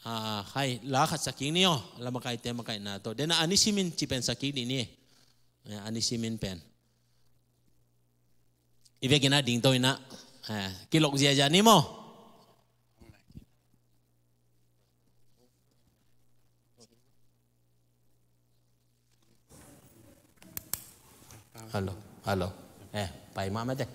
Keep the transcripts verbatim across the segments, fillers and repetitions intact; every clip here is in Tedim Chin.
Ah, hai, la khat sa kik ni aw, la makaite makaihna tawh. Dena a nisimin ci pen sa kik dih ni. Eh, a nisimin pen. I vekin a ding to ina. Eh, kilok ziazia ni maw. Hello, hello. Eh, pai mah mate.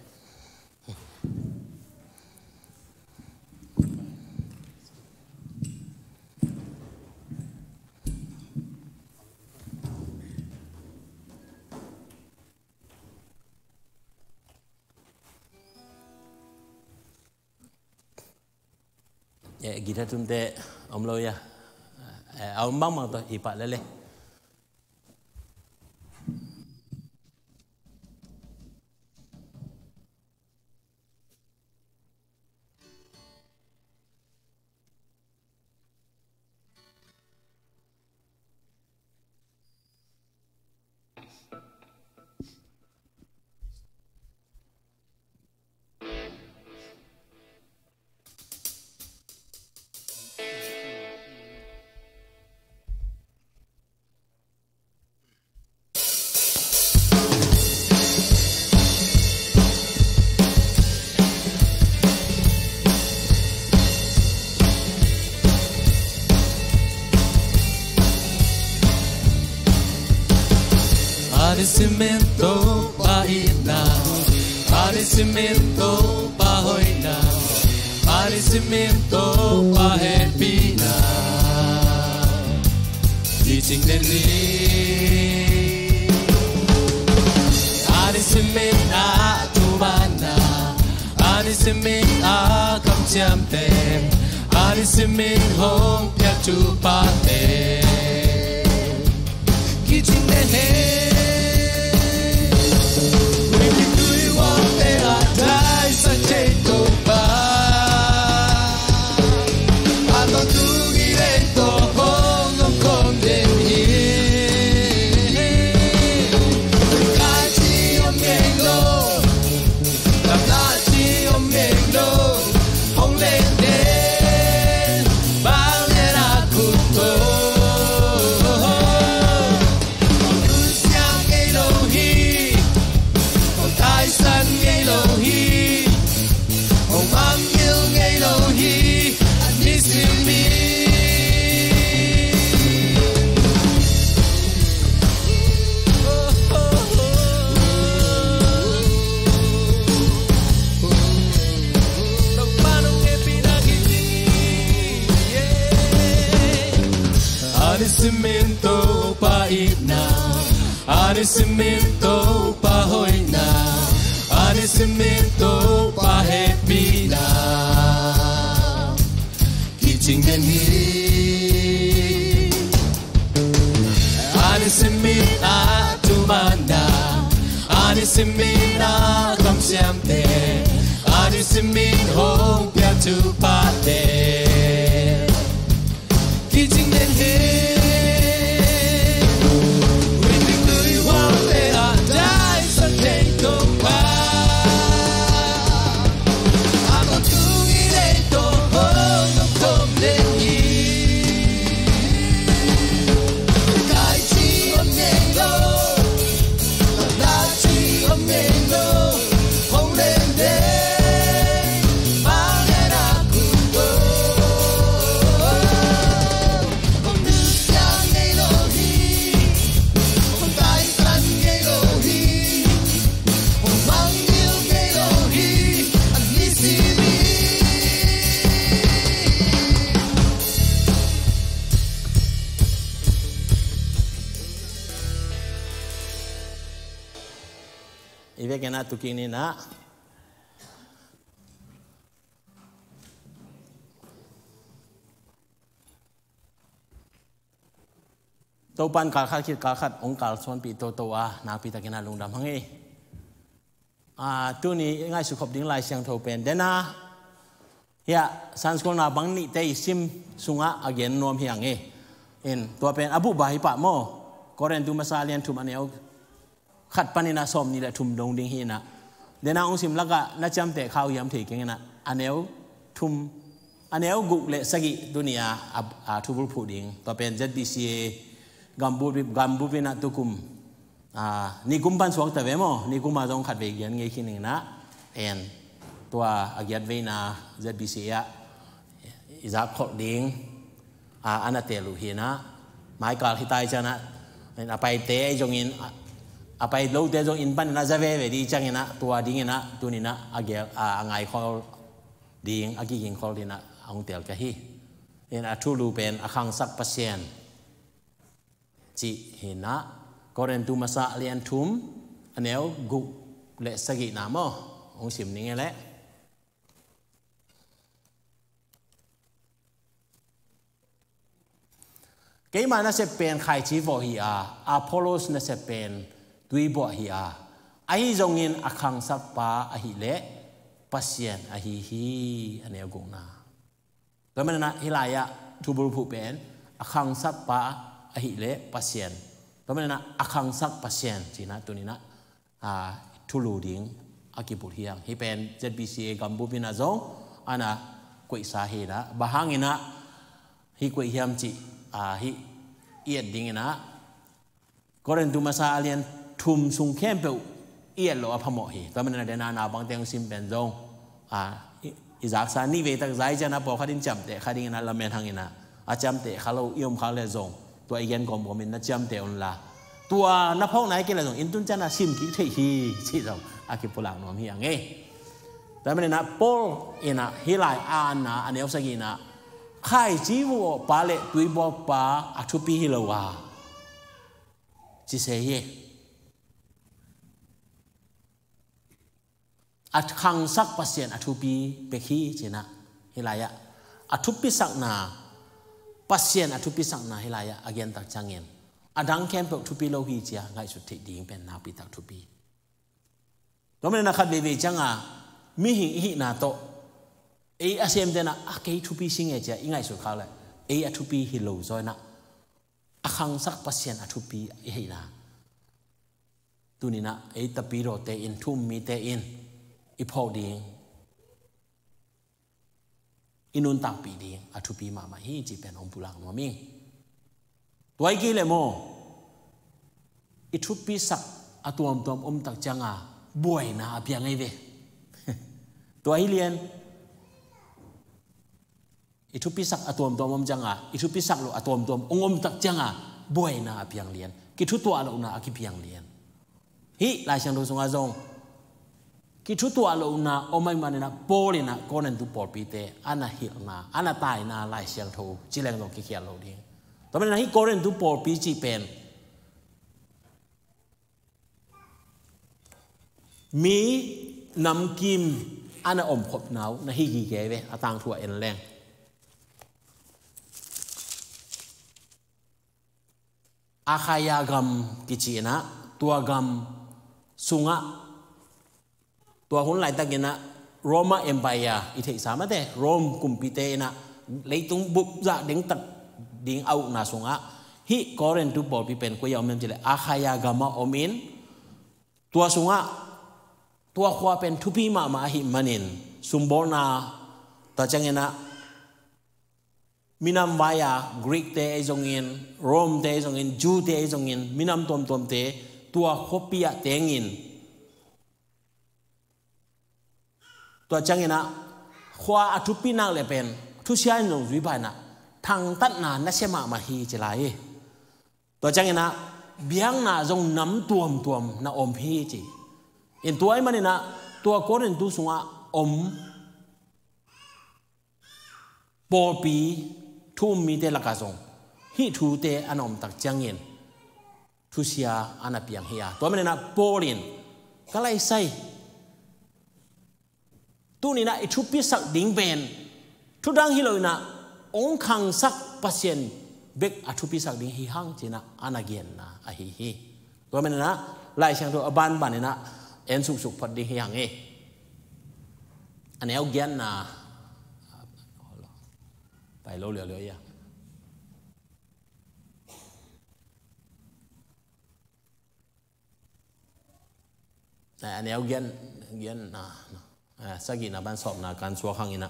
Eh, guitar tumte om lo ia. Eh, a om bangmah tawh hi pah lele. A nisimin Topa itna, a nisimin Topa hoihna, a nisimin Topa hehpihna, kicing den hi. A nisimin a thumanna, a nisimin a kamciamte, a nisimin hong piak thuphate, kicing den hi. Ui, ui, ui, ua, te, a, tai, sa, te, to, pa. A, to, tu, gi, re, to, hong, hong, kom, den, hi. Kai, ci, om, gen, lo. Lam, la, ci, om, gen, lo. Hong, len, den. Bang, len, a, kut, to. Hong nusiang ngei lo hi, hong taisan ngei lo hi, hong mangngilh ngei lo hi, a nisimin. A nisimin Topa itna, a nisimin Topa hoihna, a nisimin Topa hehpihna, kicing den hi. A nisimin a thumanna, a nisimin a kamciamte, a nisimin hong piak thuphate, kicing den hi. Ui, ui, ui, ua, te, a, tai, sa, te, to, pa. A, ko, tu, gi, re, to, hong, hong, kom, den, hi. Kai, ci, om, gen, lo. La, ci, om, gen, lo. Hong, len, den. Bang, len, a, kut, to. Hong nusiang ngei lo hi, hong taisan ngei lo hi, hong mangngilh ngei lo hi, a nisimin. I vekin a tukin ina. Topan kalkhat khit kalkhat hong kalsuanpih toto a, nakpitakin a lungdam hang hi. A, tuni i ngaihsut khop ding Lai Siangtho pen dena, hiah Sunday school na bang nihte i sim sungah a gen nuam hi hang hi. In, tua pen a buhbah hi pah maw. Korin tu masa lian thum a neu khat panin a sawm nih le thum dong ding hi ina. Dena hong sim lakah na ciamteh khau hiam thei keng ina. A neu thum A neu guk le sagih tuni a, a, a thubulphuh ding. Tua pen Z B C A gambup, gambup in a tukum, a, nikum pan suak ta ve maw, nikum a zong khat vei gen ngei khin ning in a, en, tua a giat veina Z B C A ah i zak kholh ding, a, a na tel uh hi in a, maikal hi tai ciang a, a paite zong in, a, a pai lote zong in pan in a za veve ding ciang in a, tua ding in a, tuni in a, a gel, a, a ngai khol ding, a kiging khol ding in a, a hong tel ka hi. In a thulu pen a khangsak Pasian cih hi in a, Korintu masa a lian thum, a neu guk le sagihna maw, hong sim ning e leh. Keima nasep pen khaici vawh hi a, Apollos nasep pen tui buah hi a, ahi zongin a khangsakpa ahih leh Pasian ahi hi, a neu gukna. Tua manin a hih lai-ah thubulphuh pen a khangsakpa ahih leh Pasian. Tua manin a a khangsak Pasian ci-in a tuni in a, a, thulu ding a kibulh hi hang. Hih pen Z B C A gambup in a zong a na koihsa hi in a, bang hangin a hih koih hiam cih, a, hih i et ding in a, Korintu masa a lian thum sung khempeuh i et loh a phamawh hi. Tua manin a den a na bangte hong sim pen zong, a, i, i zaksa nih vei tak za hi ciang a pawlkhat in ciamteh kha ding in a lamen hang in a, a ciamteh kha lo i om khak leh zong, tua i gen kawmkawm in na ciamteh un la, tua na phawkna hi kei leh zong in tun ciang a sim kik theih hi cih zong a kipulak nuam hi hang e. Tua manin a Paul in a hih lai a anna a neu sagih in a, khaici vuh awhpa le tui buakpa a thupi hi lo a ci se hi. A khangsak Pasian a thupi bek hi ci-in a, hih lai-ah a thupisakna, Pasian a thupisakna hih lai-ah a gen tak ciangin a dang khempeuh thupi lo hi ci-a ngaihsut theih ding pen nakpi tak thupi. Tua manin a khat veivei ciang a mihing i hihna tawh ei a semte in a, a kei thupi si nge ci-a i ngaihsut khak leh ei a thupi hi lo zaw in a, a khangsak Pasian a thupi i hihna. Tuni in a ei tapidawte in, thu-um mite in i phawk ding, i nuntakpih ding a thupi mahmah hi cih pen hong pulak nuam ing. Tua hi kei leh maw, i thupisak a tuamtuam om tak ciang a buaina a piang ahi ve. Tua hi lian. I thupisak a tuamtuam om ciang a, i thupisak loh a tuamtuam hong om tak ciang a buaina a piang lian, kithutuah lohna a kipiang lian. Hih Lai Siangtho sungah zong kithutuah lohna om ahih manin a Paul in a Korintu pawlpite a na hilhna, a na taina Lai Siangtho ci leng zong kikhial lo ding. Tua manin a hih Korintu pawlpi cih pen mi namkim a na omkhopna uh na hi gige ve, a tangthu a en leng. Akhaia gam kici in a, tua gam sungah, tua hun laitakin a Roma Empire i theihsa mate, Rome kumpite in a leitung bup zah dengtak ding a ukna sungah hih Korintu pawlpi pen koi-ah om hiam cih leh Akhaia gamah om in, tua sungah tua khua pen thupi mahmah ahih manin sumbawlna, tua ciangin a minam vai-a Greek-te ahi zongin, Rome-te ahi zongin, Jew-te ahi zongin, minam tuamtuamte tua khuapi ah tengin, tua ciangin a khua a thupi nak leh pen thusia in zong zui pah in a, thangtatna nasia mahmah hi ci lai hi. Tua ciangin a biakna zong nam tuamtuam na om hi ci. In tua ahih manin a tua Korintu sungah om pawlpi thu-um mite lakah zong hih thute a na om tak ciangin thusia a na piang hi a. Tua manin a Paul in, ka laisai, tuni in a i thupisak ding pen thu dang hi lo in a, hong khangsak Pasian bek a thupisak ding hi hang ci-in a, a na genna ahi hi. Tua manin a Lai Siangtho a banban in a en suksuk phot ding hi hang hi. A neu giatna pai lo liauliau ia. A neu giat, giatna, a, sagihna pan sawmna kan suak hang in a.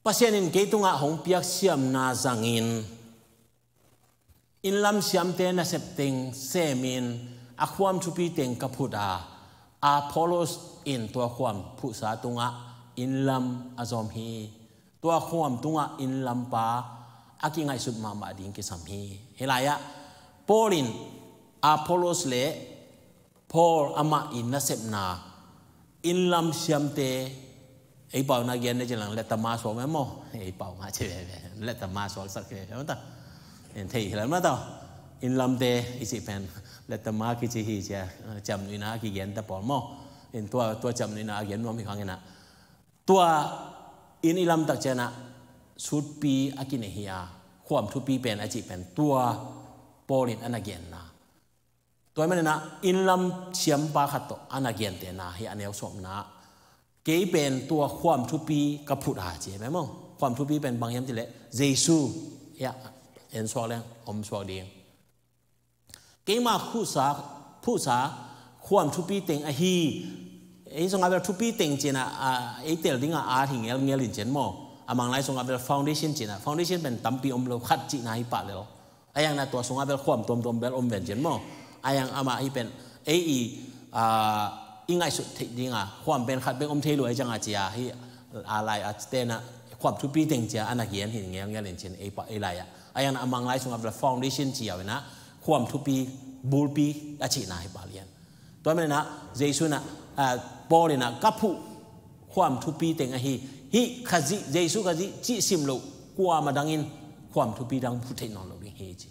Pasian in kei tungah hong piak siamna zangin, inn lam siamte nasep teng semin, a khuam thupi teng ka phut a, Apollos in tua khuam phuhsa tungah inn lam a zom hi. Tua khuam tungah inn lampa a kingaihsut mahmah ding kisam hi. Hih lai-ah Paul in Apollos le Paul amah in nasepna, inn lam siamte, ei pau na gen ne cilang letama suak me maw, ei pau nga ci veve, letama suak sak veve maw ta. En thei hi lai maw ta. Inn lamte i cih pen letama kici hi cia, ciamnuihna a kigen ta pawl maw. En tua, tua ciamnuihna a gen nuam hi khang inah, tua inn i lamtak cianah sutpi a kinei hi a, khuam thupi pen a cih pen tua Paul in a na genna. Tua hi maninah inn lam siampa khat tawh a na gentehna hi a neu sawmna. Kei pen tua khuam thupi ka phut a ci hi ve maw. Khuam thupi pen bang hiam cileh Jesu hi a en suak leng om suak ding. Keima phuhsa, phuhsa khuam thupi teng ahi. Ei sungah bel thupi teng cinah, a, ei tel dingah a hi ngelngel in cin maw. A Manglai sungah bel foundation cinah, foundation pen tampi om lo, khat cihna hi pah lel. A iangna tua sungah bel khuam tuamtuam bel om ven cin maw. A iang amah hi pen ei i, a, i ngaihsut theih dinga khuam pen khat bek om thei lo a i cianga cia hi. A lai a tenah khuam thupi teng cia a na gen hi ngelngel in cin ei pah ei lai-ah. A iangna a Manglai sungah bel foundation ci au inah khuam thupi bulpi a cihna hi pah lian. Tua maninah Jesu inah, a, Paul inah ka phuh khuam thupi teng ahi. Hih Khazih, Jesu Khazih cih sim loh kuamah dangin khuam thupi dang phuh theih nawn lo ding hi ci.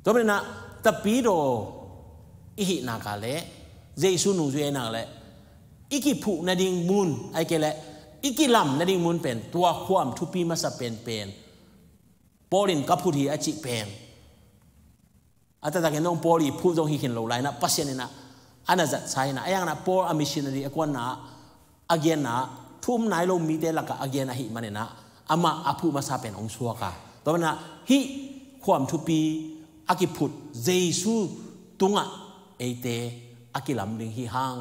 Tua maninah tapidaw i hih nak leh, Jesu nungzui i hih nak leh, i kiphuh nading mun, ahih kei leh i kilam nading mun pen tua khuam thupi masa penpen, Paul in ka phut hi a cih pen. A taktakin dong Paul i phuh zong hi khin lo lai inah Pasian inah a na zatsa inah, a iangna Paul a missionary a kuanna, a genna, thu um nai lo mite lakah a gen ahih maninah amah a phuh masa pen hong suak a. Tua maninah hih khuam thupi a kiphut Jesu tungah eite a kilam ding hi hang.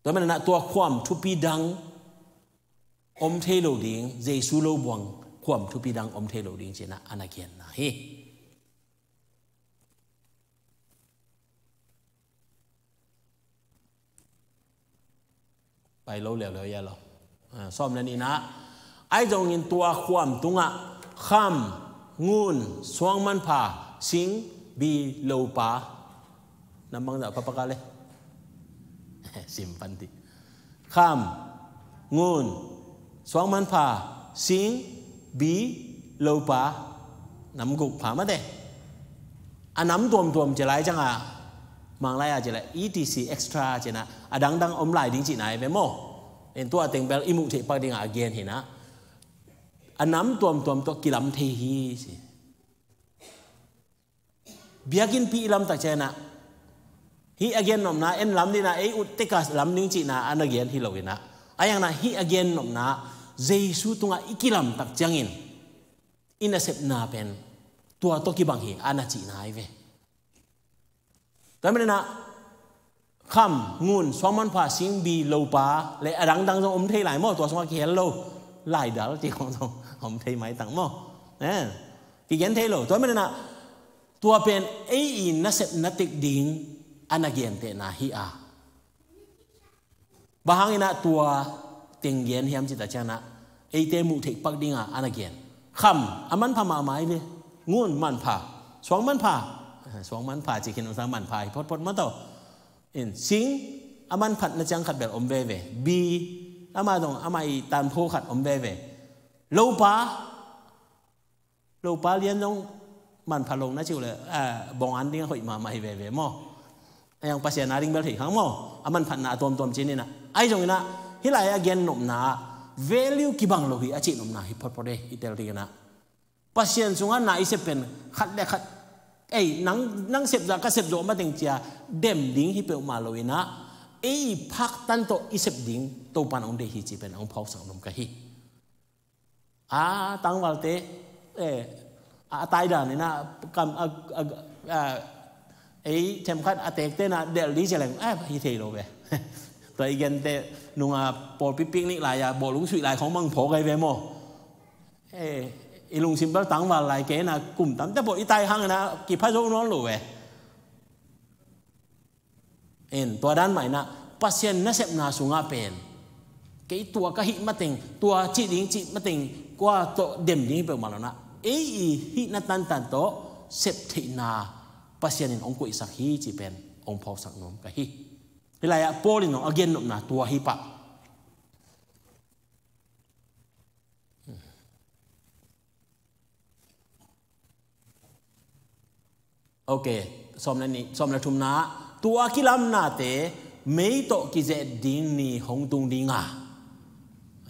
Tua maninah tua khuam thupi dang om thei lo ding, Jesu lo buang khuam thupi dang om thei lo ding cinah a na genna hi. Pai lo leuleu ia lo. A, sawm le nihna. Ahi zongin tua khuam tungah kham, ngun, suangmanpha, sing, bi, lopa. Nam bangzah papa ka le. Sim pan ti. Kham, ngun, suangmanpha, sing, bi, lopa, nam guk pha mate. A nam tuamtuam ci lai cianga, Manglai a ci lai, E T C extra cinah, a dangdang om lai ding cihna hi ve maw. En tua teng bel i muh theih pak dingah a gen hinah. A nam tuamtuam tawh kilam thei hi ci. Biakinnpi i lamtak cianah, hih a gennopna en lam dinah ei ut teka lam ding cihna a na gen hi lo inah. A iangna hih a gennopna Jesu tungah i kilamtak ciangin i nasepna pen tua tawh kibang hi a na cihna hi ve. Tua maninah kham, ngun, suangmanpha, singbi, lopa le a dangdang zong om thei lai maw, tua sungah kihel lo. Laidal ti khong zong om thei maitang maw. Eh, kigen thei lo. Tua maninah tua pen ei i nasepna tek ding a na gentehna hi a. Bang hanginah tua teng gen hiam cih tak cianah eite muh theih pak dinga a na gen. Kham a manpha mahmah hi ve. Ngun manpha. Suang manpha. Suang manpha ci khin usang manpha hi photphot mataw. In sing a manphatna ciang khat bel om veve. Bi ama zong ama i tanpho khat om veve. Lopa. Lopa lian zong manpha lo na ci uh le, ah, bong an ding a hoih mahmah hi veve maw. A iang Pasian a ding bel thei khang maw. A manphatna a tuamtuam ci ninah. Ahi zonginah hih lai a gennopna ah value kibang lo hi a cihnopna hi photphot e i tel dinginah. Pasian sungah na i sep pen khat le khat, ei, nang, nang sep zah ka sep zawh mateng cia dem ding hi peuhmah lo inah ei i phaktan tawh i sep ding Topan hong deih hi ci pen hong phawksak nuam ka hi. A tangvalte, eh, a taidan inah kam, a, a, a, ei themkhat a tekte inah delh ding ci leng, eh, hi thei lo ve. Tua i gente nunga pawlpi picnic lai-a bawlung suih lai khawng mang phawk ahi ve maw? Eh, i lungsim bel tangval lai kei na, kum tamte pawh i tai hang na kipha zo nawn lo ve. En, tua dan mah inah Pasian nasepna sungah pen kei tua ka hih mateng, tua cih ding cih mateng, kua tawh dem ding hi peuhmah lo na, ei i hihna tantan tawh sep theihna Pasian in hong koihsak hi cih pen hong phawksak nuam ka hi. Hih lai-ah Paul in hong a gennopna tua hi pah. Ok, sawm le nih, sawm le thumna, tua kilamnate mei tawh kizet ding ni hong tung ding a.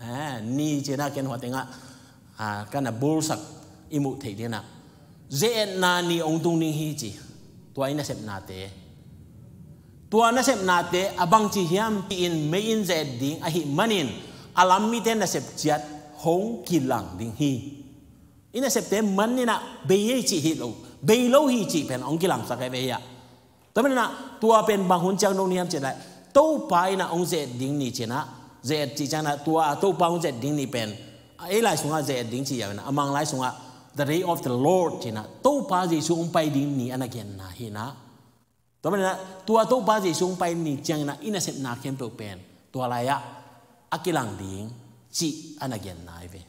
Eh, ni cih na ken hua tengah, ah, ka na bulsak i muh theih ding na. Ze-etna ni hong tung ding hi ci. Tua i nasepnate. Tua nasepnate a bangci hiam ci-in mei in ze-et ding ahih manin a lam mite nasep ciat hong kilang ding hi. I nasepte man inah bei ei cih hi lo, bei lo hi cih pen hong kilangsak ahi ve hi ah. Tua manin ah tua pen bang hun ciang dong ni hiam cih leh, Topa inah hong ze-et ding ni ci-in ah, ze-et cih ciang inah tua Topa hong ze-et ding ni pen, ei lai sungah ze-et ding cih hiam inah, a Mang lai sungah the day of the Lord ci-in ah, Topa Jesu hong pai ding ni a na genna hi inah. Tua manin ah tua Topa Jesu hong pai ni ciangin ah i nasepna khempeuh pen tua lai-ah a kilang ding cih a na genna ahi ve.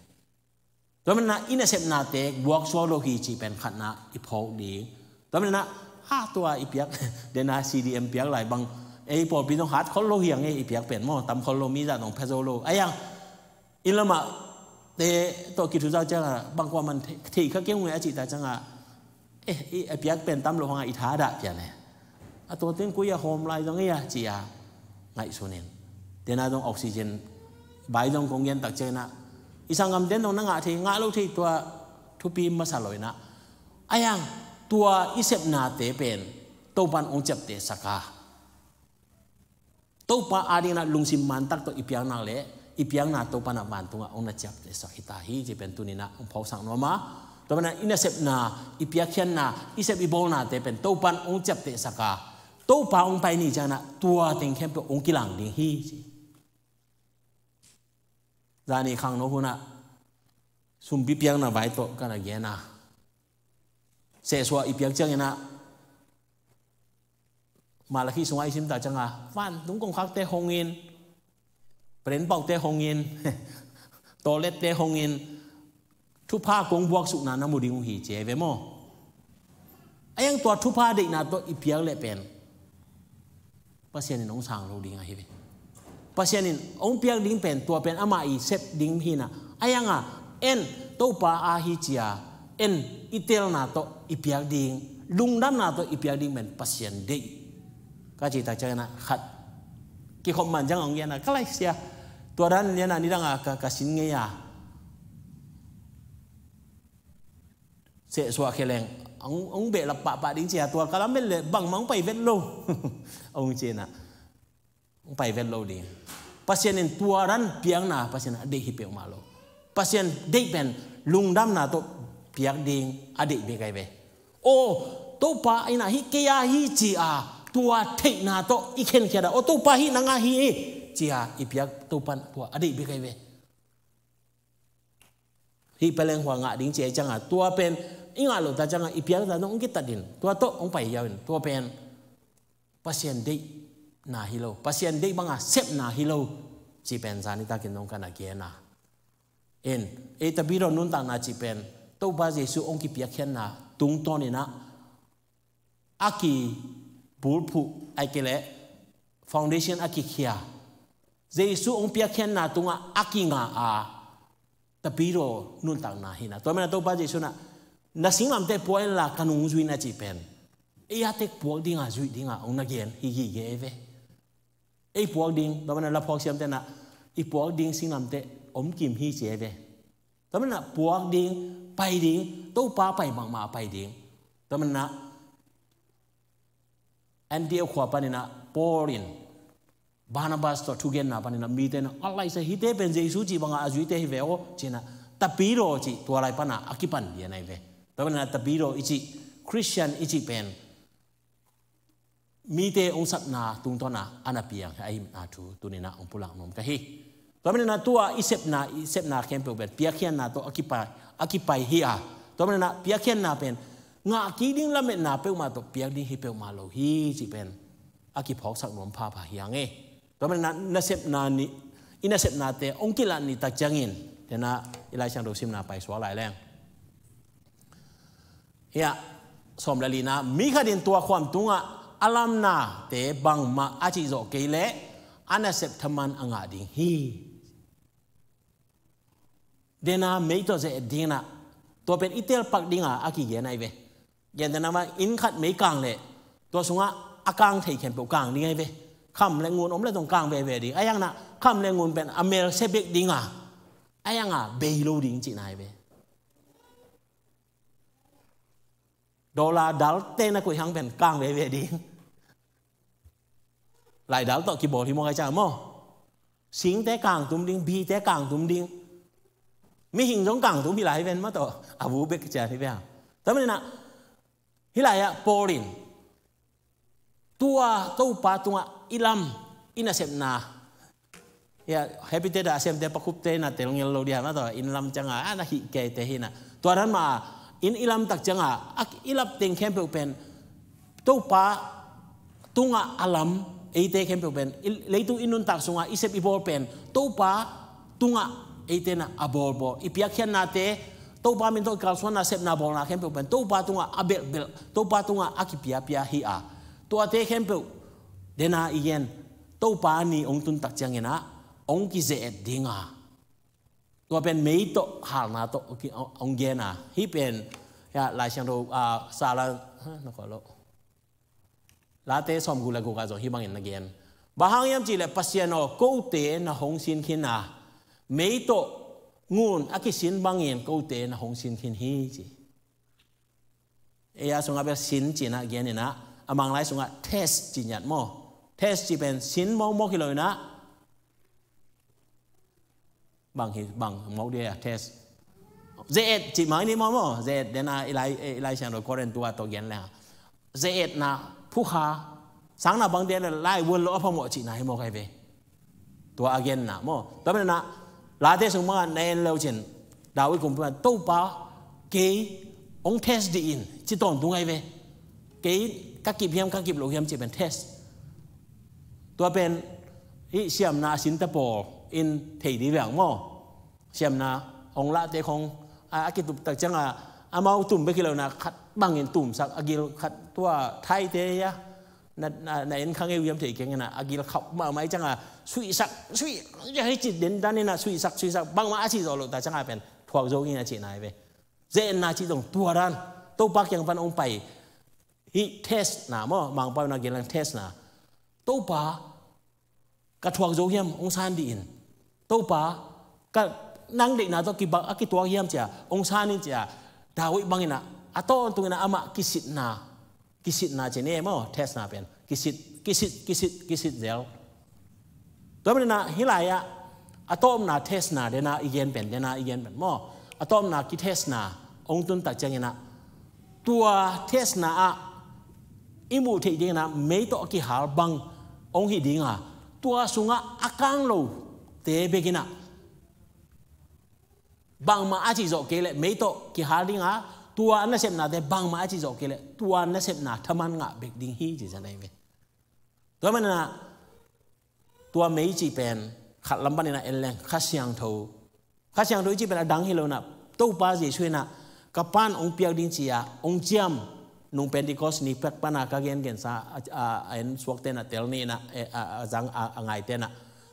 Tua manin ah i nasepnate buaksuak lo hi cih pen khatna i phawk ding. Tua manin ah, ah, tua i piak, dena C D M piak lai bang, ei pawlpi zong hat khol lo hi ang ei i piak pen maw, tam khol lo, mi zah zong pha zo lo. Ai ang, inn lamah te tawh kithuzak ciangah bang kuaman thei, thei kha kei ung e a cih ta ciangah, eh, i, a piak pen tam lo hangah i thadah pian e. A tua teng kui a hawm lai zong ei a ci a ngaihsun in. Tena zong oxygen bai zong kong gen tak ciang inah, i sanggamten zong na ngah thei, ngah lo thei tua thupi masa lo inah. Ai ang, tua i sepnate pen Topan hong ciaptehsak a, Topa ading inah lungsim mantak tawh i piakna le i piakna Topa inah vantungah hong na ciaptehsak hi ta hi cih pen tuni inah hong phawksak nuam a. Tua manin ah i nasepna, i piakkhiatna, i sep i bawlnate pen Topan hong ciaptehsak a, Topa hong pai ni ciang inah tua teng khempeuh hong kilang ding hi ci. Zani khangno hunah sumpi piakna vai tawh ka na gen a, sehsuah i piak ciang inah, Malakhi sungah i sim ta ciangah, vantung kongkhakte hong in, prenpaute hong in, tawlette hong in, thupha kong buaksukna na mu ding uh hi ci ahi ve maw? Ai ang, tua thupha deihna tawh i piak leh pen Pasian in hong sang lo ding ahi ve. Pasian in hong piak ding pen, tua pen amah i sep ding hi inah. Ai ang a, en, Topa a hi ci a, en, i telna tawh i piak ding, lungdamna tawh i piak ding pen Pasian deih. Ka cih tak ciang inah khat kikhop man ciang hong gen a, ka lai sia. Tua dan lian a nidang a ka, ka sin ngei a, sehsuah khe leng hong, hong behlap pahpah ding ci a, tua ka lamen leh bangmah hong pai vet lo. Hong ci inah, hong pai vet lo ding. Pasian in tua dan piakna Pasian a deih hi peuhmah lo. Pasian deih pen lungdamna tawh piak ding a deih bek ahi ve. Aw, Topa inah hih kei a hi ci a, tua theihna tawh i khenkhiat a, aw, Topa hih nang a hi hi ci a i piak Topan tua a deih bek ahi ve. Hih peleng hua ngah ding ci a i ciangah, tua pen i ngah loh ta ciangah i piak ta dong hong kitat in, tua tawh hong pai hiau in, tua pen Pasian deihna hi lo, Pasian deih banga sepna hi lo cih pen zani takin dong ka na gen a. In, ei Tapidaw nuntakna cih pen Topa Jesu hong kipiakkhiatna tungtawn inah a kibulphuh, ahih kei leh foundation a kikhia, Jesu hong piakkhiatna tungah a kinga a, Tapidaw nuntakna hi inah. Tua manin ah Topa Jesu inah, na singlamteh pua inla ka nung zui in a cih pen, ei a tek puak dinga zuih dinga hong na gen hi gige ahi ve. Ei puak ding, tua manin ah laphuak siamte inah, i puak ding singlamteh om kim hi ci ahi ve. Tua manin ah puak ding, pai ding, Topa pai mahmah pai ding. Tua manin ah Antioch khua panin ah Paul in Barnabas tawh thugenna panin ah mite inah a laisa, hihte pen Jesu cih banga a zuite hi ve aw ci inah, Tapidaw cih tua lai pana a kipan lian ahi ve. Tua panin ah Tapidaw i cih, Christian i cih pen mite hong sapna tungtawna a na piang hi a hihna thu tuninah hong pulak nuam ka hi. Tua maninah tua i sepna, i sepna khempeuh pen piakkhiatna tawh a kipai, a kipai hi a. Tua maninah piakkhiatna pen ngah kik ding lametna peuhmah tawh piak ding hi peuhmah lo hi cih pen a kiphawksak nuam phapha hi hang e. Tua maninah nasepna ni, i nasepnate hong kilat ni tak ciangin, denah i Lai Siangtho simna paisuak lai leng. Hiah, sawm le lina, mi khat in tua khuam tungah a lamnate bangmah a cihzawh kei leh a nasep thaman a ngah ding hi. Denah mei tawh ze-et dinginah tua pen i telpak dinga a kigen ahi ve. Gentehna mah inn khat mei kang leh tua sungah a kang thei khempeuh kang ding ahi ve. Kham le ngun om le zong kang veve ding. Ahi hanginah kham le ngun pen a melse bek dinga, ahi hanga bei lo ding cihna ahi ve. Dollar dal tena koih hang pen kang veve ding. Lai dal tawh kibawl hi maw, kai ciang maw? Singte kang tum ding, bite kang tum ding. Mihing zong kang tum hi lai hi ven maw tawh. A vu bek cian hi ve hang. Tua maninah hih lai-ah Paul in tua Topa tungah i lam, i nasepna, ya, Habitat a semte Pa Khup te na tel ngel lo dia, na tua inn lam cianga a na hih keite hi na. Tua dan mah in i lam tak cianga a i lap teng khempeuh pen Topa tungah a lam, eite khempeuh pen i leitung i nuntak sunga i sep i bawl pen Topa tungah eite na a bawlbawl, i piakkhiatnate, Topa min tawh i kalsuanna, sepna bawlna khempeuh pen Topa tungah a belhbelh, Topa tungah a kipiapia hi a. Tuate khempeuh dena i gen, Topa ni hong tun tak cianginah hong kize-et dinga, tua pen mei tawh halna tawh hong gen a. Hih pen, ya, Lai Siangtho, ah, Sala, ha, na kawh lo. Late sawmguk le guk ah zong hih bangin na gen. Bang hang hiam cihleh Pasian aw, kote na hong sin khin a, mei tawh ngun a kisin bangin kote na hong sin khin hi ci. Ei a sungah bel sin cinah geninah, a Manglai sungah test ci ngiat maw. Test ci pen sin mawkmawk hi lo inah, bang hi, bang mawk dia, test. Ze-et cih mai ni maw maw, ze-et dena i Lai, i Lai Siangtho Korin tua tawh gen le. Ze-etna phukha, sangna bangte le lai vuan lo a phamawh cihna hi maw kai ve. Tua a genna maw. Tua maninah, Late sung mangah na en lo cin, David kumpipa, Topa, kei hong test dih in, ci tawntung ai ve. Kei ka kip hiam, ka kip lo hiam cih pen test. Tua pen hih siamna a sinte pawl in thei dih veng maw. Siamna hong lahte khong a, a kitup tak cianga amau tum bek hi lo na, khat bangin tumsak a gil khat tua thaite hia. Na, na, na en kha ngei uh hiam thei keng inah a gil khauh mahmah i cianga suihsak, suih, ya, hih cih den dan inah suihsak, suihsak, bangmah a cih zawh loh tak cianga pen thuak zo ing a cihna hi ve. Ze-etna cih zong tua dan, Topa kiang pan hong pai. Hih testna maw, Mangpau na gen lang testna. Topa, ka thuak zo hiam, hong san dih in. Topa, ka nang deihna tawh kibang a kituak hiam cia, hong san in cia. David bangin ah, a tawntung inah amah kisitna, kisitna ci ne maw, testna pen. Kisit, kisit, kisit, kisit zel. Tua maninah hih lai-ah a tawpna testna dena i gen pen, dena i gen pen maw. A tawpna kitestna hong tun tak cianginah, tua testna ah i muh theih dinginah mei tawh a kihal bang hong hi dinga, tua sungah a kang lote bekinah bangmah a cih zawh kei leh mei tawh kihal dinga, tua nasepnate bangmah a cih zawh kei leh tua nasepna thaman ngah bek ding hi ci zan ahi ve. Tua maninah tua mei cih pen khat lam paninah en leng Kha Siangtho. Kha Siangtho i cih pen a dang hi lo inah, Topa Jesuh inah, ka Pa'n hong piak ding ci-a hong ciam nung Pentecost ni pek pana ka gengensa a, a, a en suakte na tel ni inah, e, a, a zang a, a ngaite na.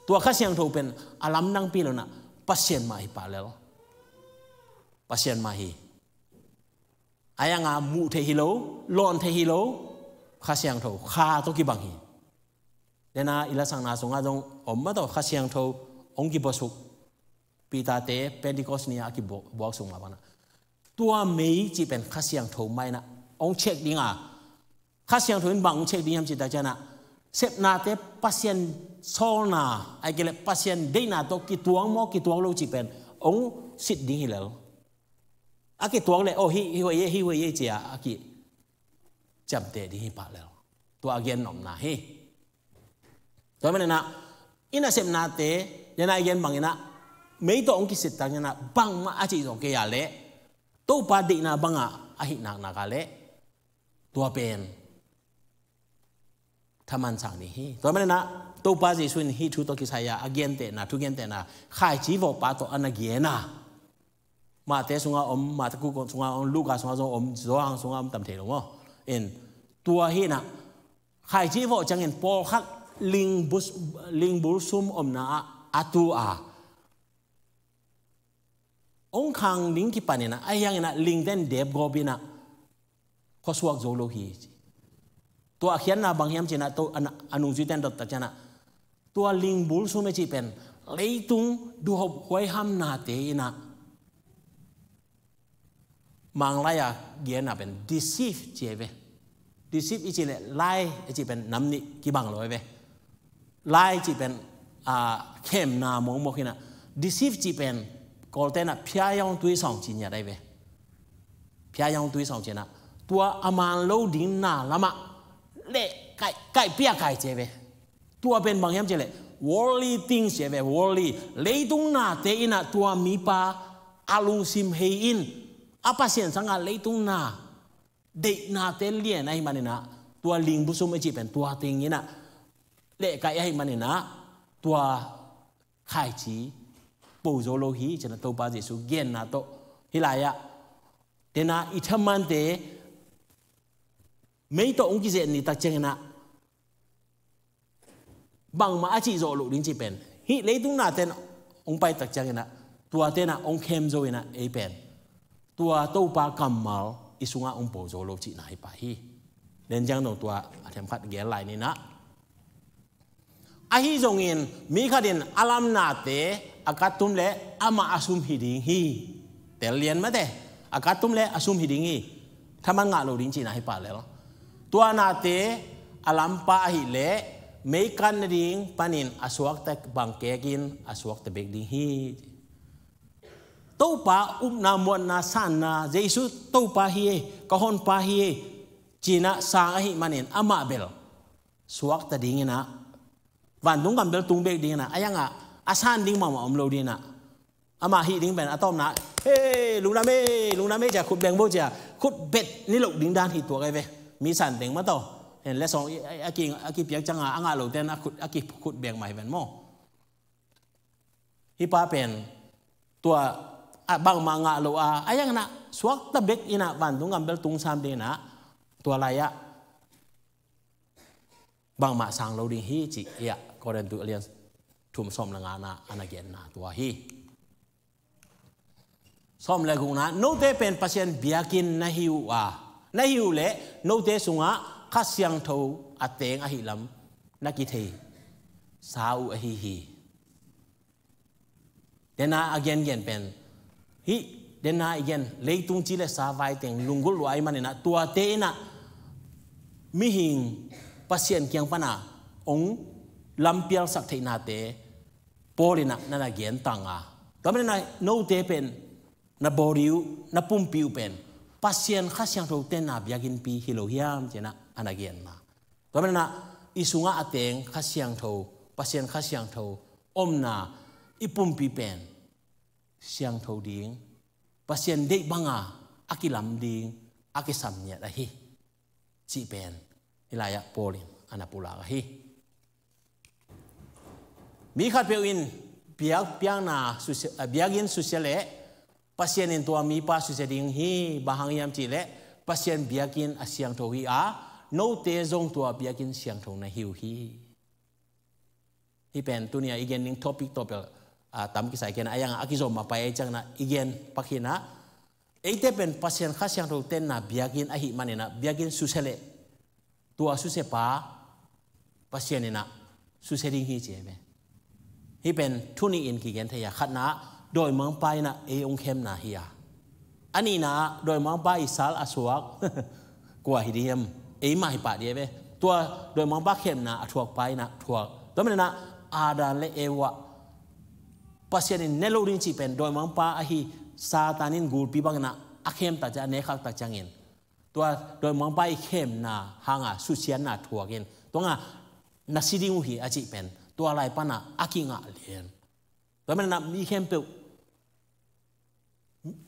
Tua Kha Siangtho pen a lamdangpi lo inah, Pasian mah hi pah lel. Pasian mah hi. A yanga muh theih hi lo, lawn theih hi lo, Kha Siangtho, Kha tawh kibang hi. Dena i lasakna sungah zong om mah tawh Kha Siangtho hong kibuasuk. Peter-te Pentecost ni-a a kibuaksuk mah bangna. Tua mei cih pen Kha Siangtho mah inah hong check dinga. Kha Siangtho in bang hong check ding hiam cih tak cianah, sepnate Pasian sawlna, ahih kei leh Pasian deihna tawh kituak maw, kituak lo cih pen hong sit ding hi lel. A kituak leh, oh, hih, hih hoih e, hih hoih e cia a kiciamteh ding hi pah lel. Tua a gen nopna hi. Tua maninah i nasepnate, dena i gen banginah mei tawh hong kisit tak inah bangmah a cih zawh kei a leh Topa deihna bangah a hih naknak a leh tua pen thaman sang ding hi. Tua maninah Topa Jesu in hih thu tawh kisai-a a gentehna, thu gentehna khaici vawhpa tawh a na gen a, Mate sungah om, Mate kukon sungah om, Luka sungah zong om, Johan sungah om tam thei lo maw? In tua hinah khaici vawh ciangin pawlkhat lingbul, lingbul sum omna ah a tu a hong khang ding kipaninah a hianginah lingten depgawpinah khuasuak zo lo hi ci. Tua a khiatna bang hiam cinah to a nungzuiten dot tak cianah tua lingbul sum e cih pen leitung duhop huaihamnate inah Manglai-a genna pen deceive ci e ve. Deceive i cih leh lai i cih pen nam nih kibang lo e ve. Lai cih pen khemna mawkmawk hinah deceive cih pen Kawltenah phiayawng tuisawng ci ngiat ahi ve. Phiayawng tuisawng cinah tua a man lo dingna lamah leh kaih, kaih pia kaih ci e ve. Tua pen bang hiam cih leh worldly things ci e ve, worldly. Leitung nate inah tua mipa a lungsim hei in a Pasian sangah leitung na deihnate lian ahi maninah tua lingbul sum i cih pen tua tinginah lehkaih ahi maninah tua khaici po zo lo hi cinah Topa Jesu genna tawh hih lai-ah dena i thamante mei tawh hong kizet ni tak cianginah bangmah a cih zawh loh ding cih pen hih leitung naten hong pai tak cianginah tuatenah hong khem zo inah ei pen tua Topa kammal i sungah hong po zo lo cihna hi pah hi. Len ciang no tua a themkhat gel lai ninah. Ahi zongin mi khatin a lamnate a kattum le amah a sum hi ding hi. Tel lian mate, a kattum le a sum hi ding hi. Thaman ngah lo ding cihna hi pah lel. Tua nate a lampa ahih leh meikan nading panin a suakta bang kekin a suakta bek ding hi. Topa upna muanna sanna Jesu Topa hi e, ka honpa hi e cinah sang ahi manin amah bel suakta dinginah vantung gam bel tung bek dinginah a hiangah a san ding mahmah om lo dinginah amah hih ding pen a tawpna, "Hei, lungdam e, lungdam e," cia khut beng bo cia khut bet ni loh ding dan hi tuak e ve. Mi san deng mah tawh hen le sawng a kipiak cianga a ngah loten a khut, a kikhut beng mah hi ven maw? Hih pa pen tua a bangmah ngah lo a a hianginah suakta bek inah vantung gam bel tung sam dinginah tua lai-ah bangmah sang lo ding hi cih hiah Korintu a lian thum sawm le ngana a na genna tua hi. Sawm le gukna, note pen Pasian biakinn na hi uh a, na hi uh leh note sungah Kha Siangtho a teng ahi lam na kithei sa uh ahi hi. Dena a gengen pen hih dena i gen leitung ci le sa vai teng lunggulh lua ahi maninah tuate inah mihing Pasian kiang pana hong lampialsak theihnate Paul inah na na gen tanga. Tua maninah note pen na body uh, na pumpi uh pen Pasian Kha Siangtho tenna biakinnpi hi lo hiam cinah a na genna. Tua maninah i sungah a teng Kha Siangtho, Pasian Kha Siangtho omna i pumpi pen siangtho ding, Pasian deih banga a kilam ding a kisam ngiat ahi cih pen hih lai-ah Paul in a na pulak ahi. Mi khatpeuh in biak, biakna susia, biakinn susia leh Pasian in tua mipa susia ding hi. Bang hang hiam cih leh Pasian biakinn a siangtho hi a, note zong tua biakinn siangtho na hi uh hi. Hih pen tuni-a i gen ding topic tawh bel a tam kisai kei a, a hiangah a kizom a pai a i ciangna i gen pak hinah eite pen Pasian Kha Siangtho tenna biakinn ahi maninah biakinn susia leh tua susia pa Pasian inah susia ding hi ci e ve. Hih pen thu nih in kigen thei a, khatna dawimangpa inah ei hong khemna hi a, a nihna dawimangpa i sal a suak kua hi ding hiam? Eimah hi pah ding e ve. Tua dawimangpa khemna a thuakpa inah thuak. Tua maninah Adam le Eva Pasian in ne lo ding cih pen dawimangpa ahi Satan in gulpi banginah a khem tak ciang, a nekhak tak ciangin Tua dawimangpa i khemna hanga susiatna thuakin, tua nga na si ding uh hi a cih pen tua lai pana a kingah lian. Tua manah mi khempeuh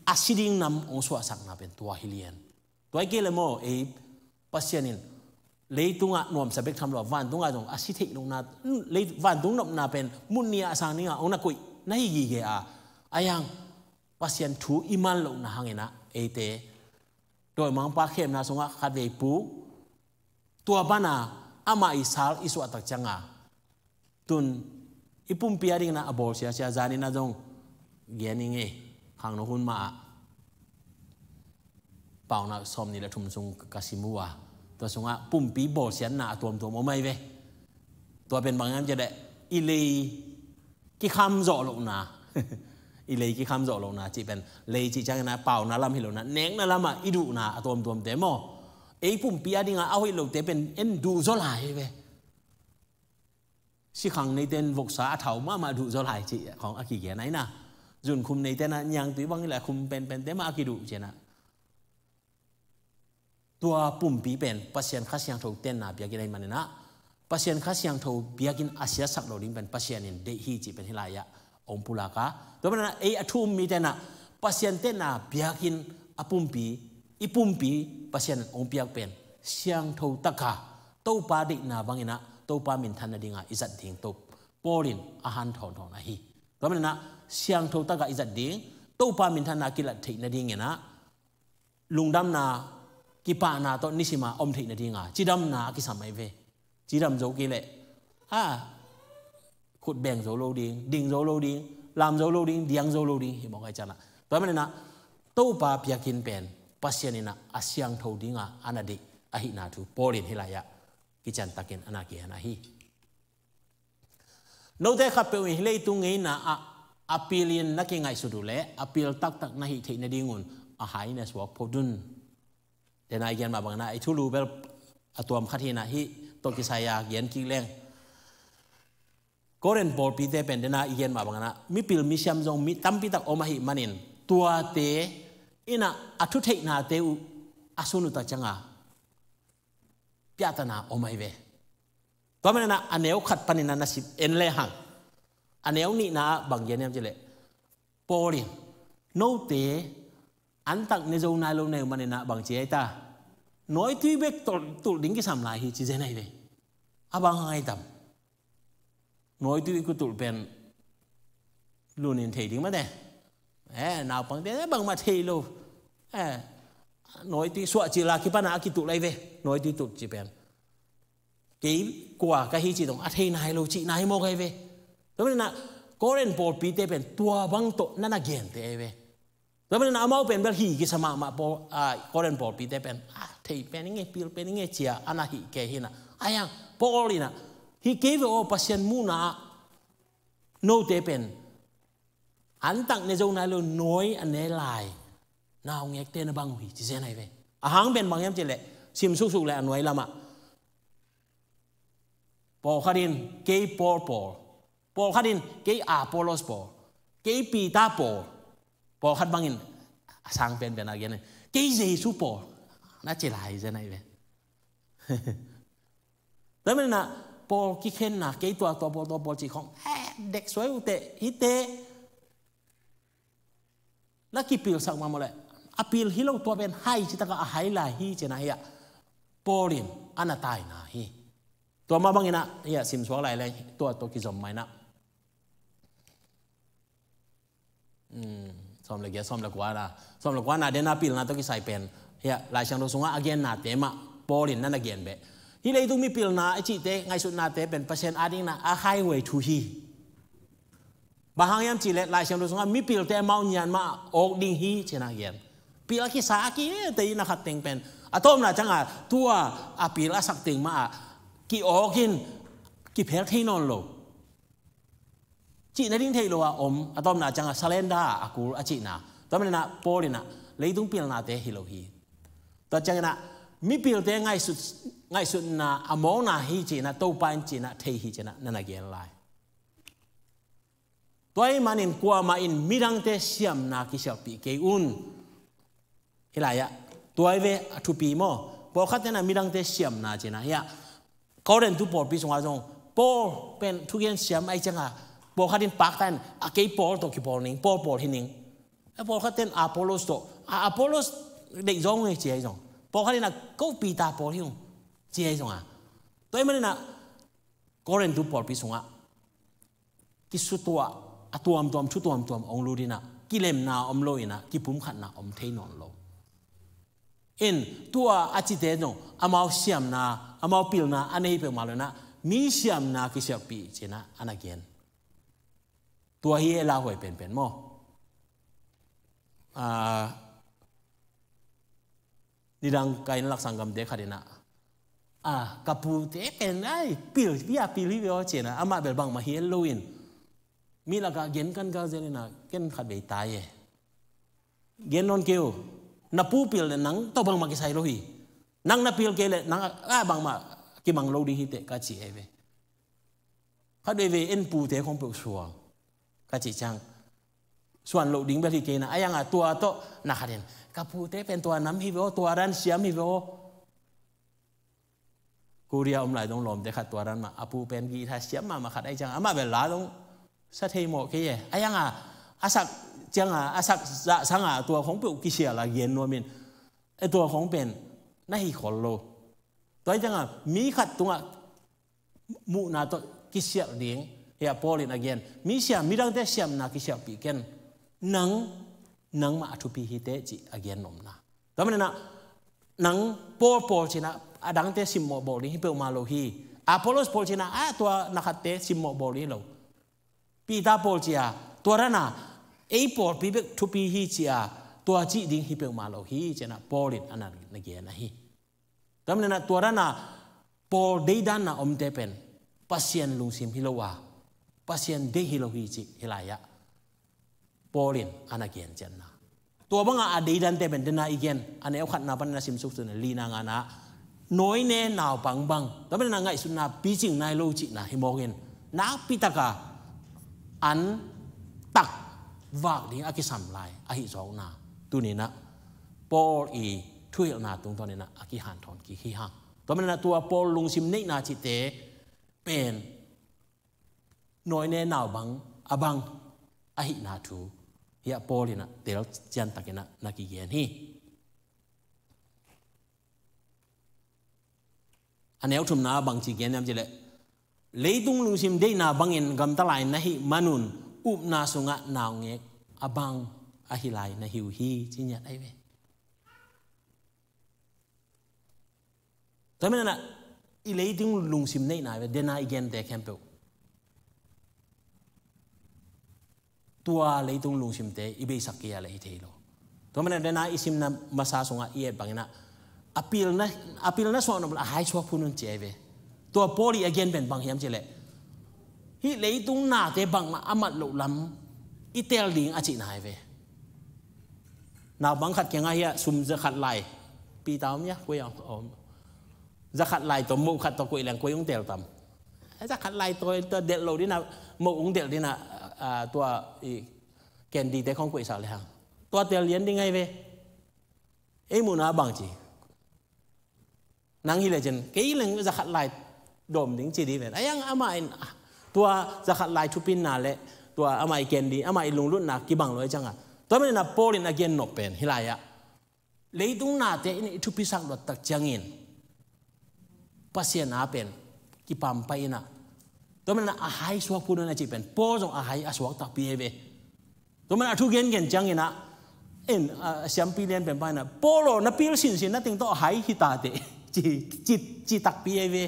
a si ding nam hong suahsakna pen tua hi lian. Tua hi kei le maw, ei Pasian in leitungah nuamsa bek tham lo, vantungah zong a si theih lohna, lei, vantung nopna pen mun nih a sang dingah hong na koih na hi gige a, a yang Pasian thu i man lohna hanginah eite dawimangpa khemna sungah khatvei puk, tua pana amah i sal i suahtak cianga tun i pumpi a dingin a bawl siasia, zaninah zong gen ing ei, khangno hun mahah Paunak sawmnih le thum sung ka sim uh a, tua sungah pumpi bawlsiatna a tuamtuam om ahi ve. Tua pen bang hiam cih leh i lei kikham zawh lohna. I lei kikham zawh lohna cih pen lei cih ciangin a pauna lam hi lo na, nekna lamah i duhna a tuamtuamte maw, ei pumpi a dingah a hoih lote pen en duh zaw lai hi ve. Sikhang neite in voksa a thau mahmah duh zaw lai cih khawng a kigen ahi na. Zunkhum neite na niangtui bang hi leh khum penpente mah a kiduh cianah. Tua pumpi pen Pasian Kha Siangtho tenna biakinn ahi maninah, Pasian Kha Siangtho biakinn a siatsak lo ding pen Pasian in deih hi cih pen hih lai-ah hong pulak a. Tua manah ei a thu um mite nah Pasian tenna biakinn a pumpi, i pumpi Pasian in hong piak pen siangtho taka Topa deihna banginah Topa minthan nadinga i zat ding Topa Paul in a hanthawn thawn ahi. Tua manah siangtho taka i zat ding, Topa minthanna kilat theih nadinginah lungdamna, kipahna tawh nisima om theih nadinga cidamna a kisam ahi ve. Cidam zo kei leh a khut beng zo lo ding, ding zo lo ding, lam zo lo ding, diang zo lo ding hi mawk ahi cianah. Tua manah Topa biakinn pen Pasian inah a siangtho dinga a na deih ahihna thu Paul in hih lai-ah kiciantakin a na kihen ahi. Note khatpeuh in hih leitung ngeina ah a pilin na kingaihsut uh leh a pil taktak na hih theih nadingun a hai na suak phot un. Dena i gen mah banginah i thulu bel a tuam khat hinah hih tawh kisai-a gen kik leng. Korin pawlpite pen dena i gen mah banginah mipil misiam zong mi tampitak om ahih manin tuate inah a thutheihnate uh a sun uh tak cianga piahtana om ahi ve. Tua manah a neu khat paninah na sip en lehang a neu nihna ah bang gen hiam cih leh Paul in note antak ne zo nai lo na hi uh maninah bang ci ahi ta, nawitui bek tulh, tulh ding kisam lai hi ci zen ahi ve. A bang hang ahi tam? Nawitui i kutulh pen lunin thei ding mate. Eh, naupangte bangmah thei lo. Eh, nawitui suahcil a kipana a kitulh ahi ve. Nawitui tulh ci pen kei kua ka hi cih dong a thei nai lo cihna hi mawk ahi ve. Tua manah Korin pawlpite pen tua bang tawh na na gente ahi ve. Tua manah amau pen bel hi kisa mahmah Paul, a, Korin pawlpite pen a thei pen i nge, pil pen i nge cia a na hih kei hinah. A yang Paul inah hih kei ve aw, Pasian muhna ah note pen antak ne zo nai lo, nawi a ne lai naungekte na bang uh hi ci zen ahi ve. A hang pen bang hiam cih leh sim suksuk leh a nuai lamah pawlkhat in kei Paul pawl, pawlkhat in kei Apollos pawl, kei Peter pawl, pawlkhat bangin a sang penpen a gen in kei Jesu pawl na ci lai zen ahi ve. Tua manah pawl kikhenna kei tua, tua pawl, tua pawl cih khawng eh, dek suai uh teh hite na kipilsak mahmah leh a pil hi lo, tua pen hai citaka a hai lai hi cinah hiah Paul in a na taina hi. Tua mah banginah hiah simsuak lai leh tua tawh kizom mainah sawm le giat, sawm le kuana, sawm le kuana dena pilna tawh kisai pen hiah Lai Siangtho sungah a gennate mah Paul in na na gen beh. Hih leitung mi pilna i cihte, ngaihsutnate pen Pasian adingna a highway thu hi. Bang hang hiam cih leh Lai Siangtho sungah mipilte amau nian mah awk ding hi cinah gen. Pil a kisa a kite in a khat teng pen a tawpna cianga tua a pil a sak teng mah ah ki-awk in kiphel thei nawn lo. Cih nading thei lo a om, a tawpna cianga surrender a kul a cihna. Tua manah Paul inah leitung pilnate hi lo hi. Tua cianginah mipilte ngaihsut, ngaihsutna a mawkna hi cinah Topa in cinah thei hi cinah na na gen lai. Tua ahih manin kuamah in midangte siamna kisialhpih kei un. Hih lai-ah Tua hi ve a thupi maw. Pawlkhat ten a midangte siamna cihna hi a. Korintu pawlpi sungah zong Paul pen thugen siam ahih ciangin pawlkhat in pakta in a kei Paul tawh kipawl ning, Paul pawl hi ning. A pawlkhat ten Apollos tawh, a Apollos deih zong hi ci ahi zong. Pawlkhat in a ko Peter pawl hi ung ci ahi zong a. Tua ahih manin a Korintu pawlpi sungah kisutuah a tuamtuam, thu tuamtuam hong lut in a, kilemna om lo in a, kipumkhatna om thei nawn lo. In tua a cite zong amau siamna, amau pilna a nei peuhmah lo in a, mi siamna kisialhpih ci-in a na gen. Tua hi e lauhuai penpen maw. Ah, nidang ka inn lak sanggamte khat in a, ah, ka pute ken ai pil, bia pil hi ve aw ci-in a, amah bel bangmah hi lo in. Mi lakah gen kan gal zel in a, ken khat vei tai e. Gen nawn kei un. Na pu pil le nang tawh bangmah kisai lo hi. Nang na pil kei le nang a, ah, bangmah kimang lo ding hi teh ka ci e ve. Khat vei vei en pute khong peuh suang. Ka cih ciang suan loh ding bel hi kei na, a yang a tua tawh na khat in, ka pute pen tua nam hi ve aw, tua dan siam hi ve aw. Korea om lai dong lawmte khat tua dan mah, a pu pen guitar siam mahmah khat ahih ciang, amah bel la dong sa thei mawh kei e. A yang a, a sak ciang a, a sak zah sang a, tua khong peuh kisial a gen nuam in, e tua khong pen na hi khol lo. Tua ahih ciang a, mi khat tungah muhna tawh kisialh ding hi a Paul in a gen. Mi siam, midangte siamna kisialhpih ken. Nang, nangmah a thupi hi teh cih a gen nopna. Tua manin a nang Paul, Paul ci-in a, a dangte simmawh bawl ding hi peuhmah lo hi. Apollos, Paul ci-in a, a tua na khatte simmawh bawl ding hi lo. Peter, Paul ci a, tua dan a ei pawlpi bek thupi hi ci a, tua cih ding hi peuhmah lo hi ci-in a Paul in a na, na gen ahi. Tua manin a tua dan a Paul deidanna omte pen Pasian lungsim hi lo a, Pasian deih hi lo hi cih hi lai ah Paul in a na gen ciatna. Tua bang a a deidante pen dena i gen, a neu khatna panin a sim suk sun lina ngana, nawine naupang bang. Tua manin a ngaihsutna picing nai lo cihna hi mawk in, nakpi tak a an tak vak ding a kisam lai ahi zawkna. Tuni-in a Paul i thuhilhna tungtawn in a kihanthawn kik hi hang. Tua manin a tua Paul lungsim neihna cihte pen nawine nau bang a bang ahihna thu hi a Paul in a tel ciantakin a na kigen hi. A neu thumna bangci gen hiam cih leh, leitung lungsim deihna bangin gamta lai na hih manun upna sungah naungek a bang ahi lai na hi uh hi, ci ngiat ahi ve. Tua manin a i leitung lungsim neihna ve, dena i gente khempeuh tua leitung lungsimte i beisak kei a leh hi thei lo. Tua manin a dena i simna masa sungah i et bangin a, a pilna, a pilna suak nop leh a hai suak phut un ci ahi ve. Tua Paul i a gen pen bang hiam cih leh, hih leitung nate bangmah a mat loh lam i tel ding a cihna ahi ve. Naupang khat kiangah hi a, sum za khat lai. Peter om hia, koi a om. Za khat lai tawh moh khat tawh koih leng koi hong tel tam. Za khat lai tawh, tawh delh loh ding a, moh hong delh ding a, a, tua i candy te khong koihsak lehang, tua tel lian ding ahi ve. Ei muhna bangci? Nang hi lecin kei leng za khat lai dawm ding ci ding ven. A yang amah in, ah, tua za khat lai thupina le tua amah i candy, amah i lunglutna kibang lo hi ciangin. Tua manin a Paul in a gen nop pen hi lai ah, leitung nate in i thupisak luat tak ciangin Pasian a pen kipampai in a, tua manin a hai suak phut un a cih pen Paul zong a hai a suak takpi ahi ve. Tua manin a thu gengen ciangin a, en, a, siampi lian pen pa in a, Paul aw, na pil sinsin na ting tawh a hai hi ta teh, ci, ci, ci takpi ahi ve.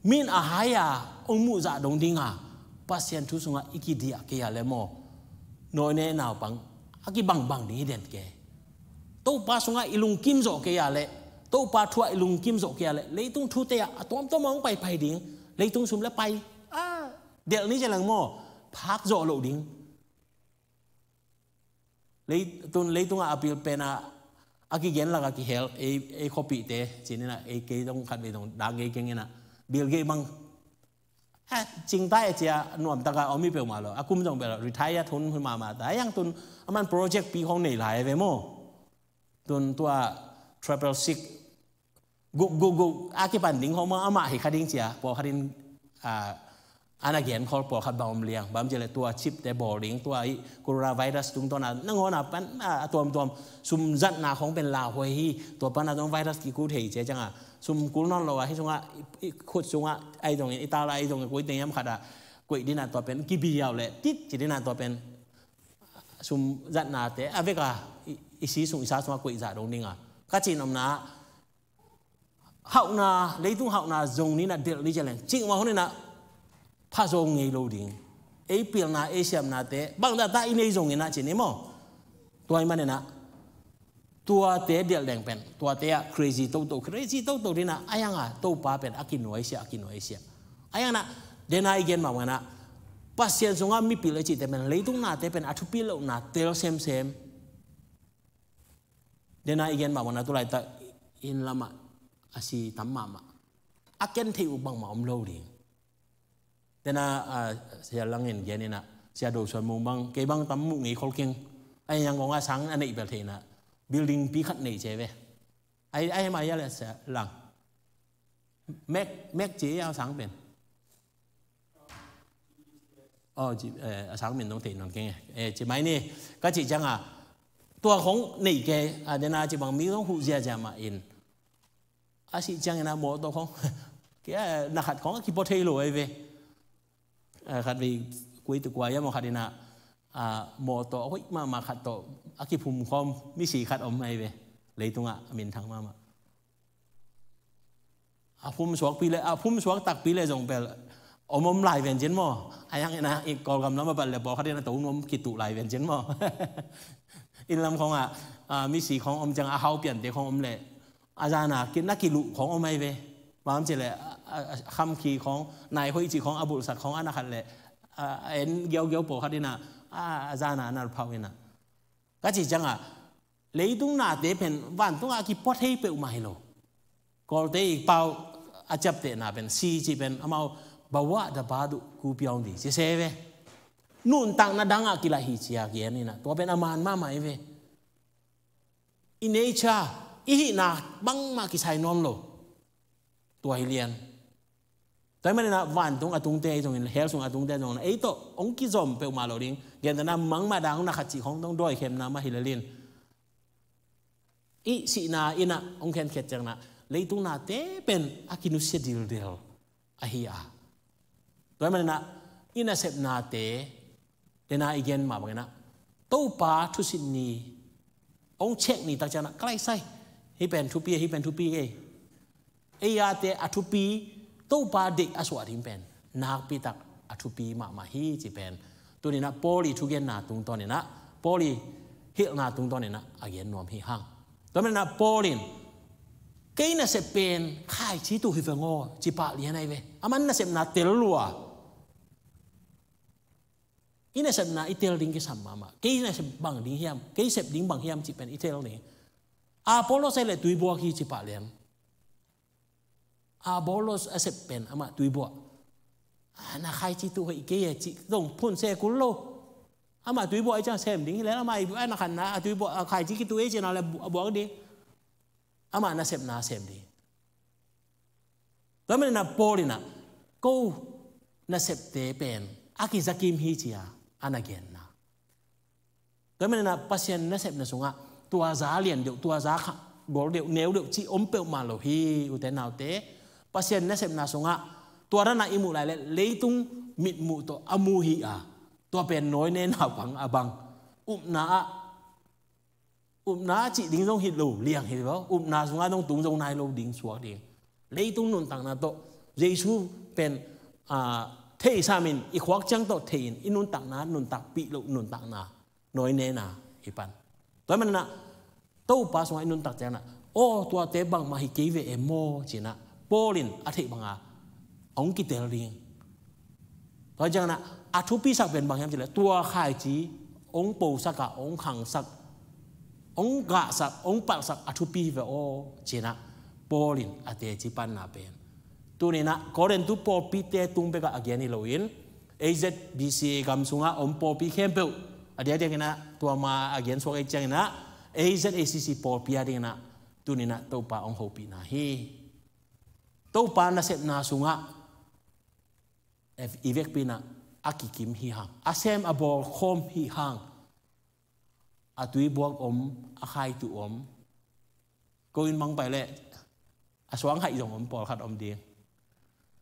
Min a hai a hong muh zah dong ding a, Pasian thu sungah i kidiah kei a leh maw, nawine naupang a kibangbang ding hi den kei. Topa sungah i lungkim zawh kei a leh, Topa thu ah i lungkim zawh kei a leh, leitung thute ah a tuamtuam a hong paipai ding, leitung sum le pai, a, delh ni ci leng maw, phak zawh loh ding. Lei-, tun leitungah a pil pen a, a kigen lak a kihel, ei, ei khuapihte ci-in a, ei kei zong khat vei zong dak ngei keng in a, Bill Gates bang, a, cingta e ci a nuamtak a om hi peuhmah lo, a kum zong bel retire thun hi mahmah ta, a yang tun aman project pi khong nei lai ve maw. Tun tua triple six guk guk guk a kipan ding khawng amah hi kha ding ci a, pawlkhat in, a, a na gen khol pawlkhat bang om liang, bang ci le tua chip te bawl ding, tua i coronavirus tungtawn a nangawn a pan, a, a tuamtuam sum zatna khawng pen lauhuai hi, tua pan a zong virus kikul thei ci a ciang a sum kul nawn lo a, hih sungah i, i khut sungah ahi zongin, i tal a ahi zongin, koih teng hiam khat a koih ding a tua pen kibiau le tit ci ding a tua pen sum zatnate a vek a, i, i si sung i sa sungah koih zah dong ding a, ka cih nopna hauhna, leitung hauhna zong ni in a delh ni ci leng cih mah hun in a pha zo ngei lo ding. Ei pilna, ei siamnate bang dah ta i nei zong in a ci ni maw. Tua ahih man in a tuate delh deng pen, tuate ah crazy toto, crazy toto ding in a, a hiang a Topa pen a kinuaisiah, a kinuaisiah. A hiang in a, dena i gen mah bang in a, Pasian sungah mipil a cihte pen, leitung nate pen a thupi lohna tel semsem. Dena i gen mah bang in a, tulaitak inn lamah a si tam mahmah. A ken theih uh bangmah om lo ding. Dena, a, Sia Lang in gen in a, Sia Do Suan Mung bang, kei bang tam muh ngei khol keng. A hiang kong a sang a neih bel thei in a, building pi khat nei ci ve. Ai, ai, mai ya le Sia Lang. Mac, Mac ci a sang pen. Oh, ci, eh, a sang min dong thei nawn keng e. Eh, ci mai ni, ka cih ciang a, tua khong nei kei, a, dena ci bang mi dong huh ziazia mah in. A sih ciang in a mawtaw khong, kei a, na khat khong a kipua thei lo ahi ve. A, khat vei, kua i tu kua hiam aw khat in a, a, mawtaw a hoih mahmah khat tawh a kiphum khawm misi khat om ahi ve. Leitungah a minthang mahmah. A phum suakpi le, a phum suak takpi le zong bel om om lai ven cin maw. A hiang in a, i Kawlgam lam a pat le pawlkhat in a to nuam kituh lai ven cin maw. Inn lam khong a, a, misi khong om ciang a hau piante khong om le, a zan a ki, na kiluh khong om ahi ve. Bang ci le, a, a, a kham khi khong, nai hoih ci khong, a bulhsak khong, a na khat le, a, a en giaugiau pawlkhat in a, a, a zan a na phauh in a. Ka cih ciang a, leitung nate pen vantung a kipua thei peuhmah hi lo. Kawlte i pau a ciaptehna pen, si cih pen, amau bawa da ba duh ku piau di, ci se ve. Nuntakna dang a kilah hi ci a gen in a, tua pen a man mahmah hi ve. I nature, i hihna bangmah kisai nawn lo. Tua hi lian. Tua ahih man in a vantung a tungte ahi zongin, hell sung a tungte ahi zongin, ei tawh hong kizom peuhmah lo ding. Gentehna mangmah dang na khat cih khong dong dawi khemna mah hi lel in. I sihna in a hong khenkhet ciang in a, leitung nate pen a kinusia dildel ahi a. Tua ahih man in a, i nasepnate, dena i gen mah bang in a, Topa thusit ni, hong check ni tak ciang in a, ka lai sai, hih pen thupi, hih pen thupi kei. Ei ate a thupi, Topa deih a suah ding pen nakpi tak a thupi mahmah hi ci pen. Tuni in a Paul i thugenna tungtawn in a, Paul i hilhna tungtawn in a, a gen nuam hi hang. Tua man in a Paul in, kei nasep pen khaici tuh hi veng aw, ci pah lian ahi ve. Aman nasepna tel lua. I nasepna i tel ding kisam mahmah. Kei nasep bang ding hiam, kei sep ding bang hiam cih pen i tel ding. Apollos ahi le tuibuak hi ci pah lian. Apollos a sep pen amah tuibuak. A, na khaici tuh hoih kei e cih zong phun se kul lo. Amah tuibuak ahi ciang sem ding hi le amah i, a, na khanna a tuibuak, a, khaici kituh e cih na le bu-, a buak ding. Amah nasepna sem ding. Tua man in a Paul in a, ko nasepte pen a kizakim hi ci a, a na genna. Tua man in a Pasian nasepna sungah tua za lian deuh, tua za kha gol deuh, neu deuh cih om peuhmah lo hi, ute naute. Pasian nasepna sungah tua dan a i muh lai le leitung mitmuh tawh a mu hi a, tua pen nawine naupang a bang. Upna ah, upna cih ding zong hi lo liang hi lo. Upna sungah zong tung zo nai lo ding, suak ding. Leitung nuntakna tawh Jesu pen, a, thei sam in, i khuak ciang tawh thei in, i nuntakna nuntakpih loh nuntakna nawinena hi pan. Tua man in a Topa sungah i nuntak ciang in a, aw, tuate bangmah hi kei ve e maw ci in a, Paul in a theih banga hong kitel ding. Tua ciang in a, a thupisak pen bang hiam cih leh, tua khaici hong posak a, hong khangsak, hong gahsak, hong palhsak a thupi hi ve aw ci in a, Paul in a teci panna pen. Tuni in a Korintu pawlpite tung bekah a gen hi lo in, A Z B C A gam sungah om pawlpi khempeuh a diakdiak in a, tua ma a gen suak ei ciang in a, A Z A C C pawlpi a dingin ah tuni-in ah Topa hong hopihna hi. Topa nasepna sungah i vekpi-in ah a kikim hi hang, a sem a bawl khawm hi hang. A tuibuak om, a khaitu om. Ko inn bang pai leh a suang haih zong om, pawlkhat om ding.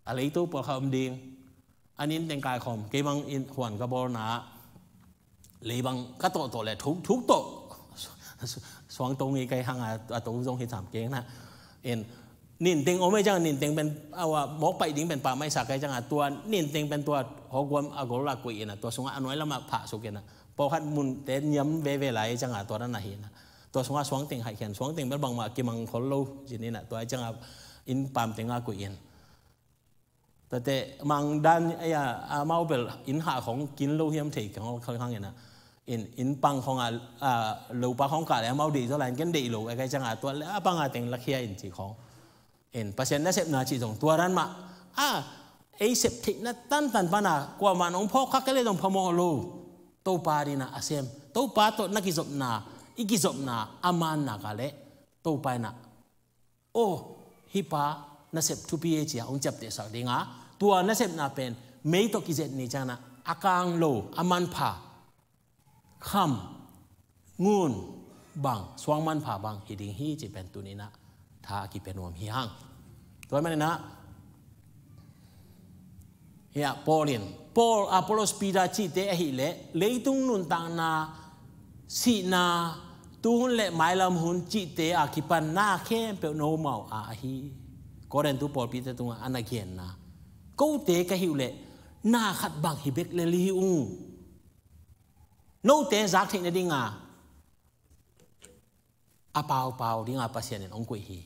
A leito pawlkhat om ding. A nin teng kaikhawm, kei bang inn huan ka bawlna ah lei bang ka tawh tawh leh thuk, thuk tawh suang to ngei ka hi hang a, a to zong hi tham keng na. In, nin teng om ahih ciangin nin teng pen, a, mawk paih ding pen pammaih sa ka hih ciangin tua nin teng pen tua hawlgawm a gol a koih in ah, tua sungah a nuai lamah phahsuk in ah, pawlkhat munte niam veve lai ahih ciangin tua dan ahi in ah, tua sungah suang teng haih khin, suang teng bel bangmah kimang khol lo cih in ah, tua ahih ciangin inn pam teng a koih in. Tate mang dan, a, amau bel inn hah khong kin lo hiam thei keng khol hang in ah. In, inn pang khong a, a, lopa khong kah leh amau deih zaw lai in, ken deih lo, a, ka hih ciangin tua leh a pang a teng lakhia in ci khong. In, Pasian nasepna cih zong tua dan mah. A, ei sep theihna tantan pan a, kuamah in hong phawk kha kei leh zong phamawh lo. Topa dingin ah a sem. Topa tawh na kizopna, i kizopna a man nak leh Topa in ah, aw, hih pa nasep thupi e ci-a hong ciaptehsak ding a, tua nasepna pen mei tawh kizet ni ciangin ah a kang lo, a manpha, kham, ngun bang, suang manpha bang hi ding hi cih pen tuni-in ah tha a kipia nuam hi hang. Tua ahih manin ah, hiah Paul in, Paul, Apollos, Peter cihte ahih leh leitung nuntakna, sihna, tuhun leh mailam hun cihte a kipan na khempeuh nomau a ahi. Korinth pawlpite tungah a na genna, kote ka hih uh leh na khat bang hi bek lel hi ung. Note zak theih nading a a paupau ding a Pasian in hong koih hi.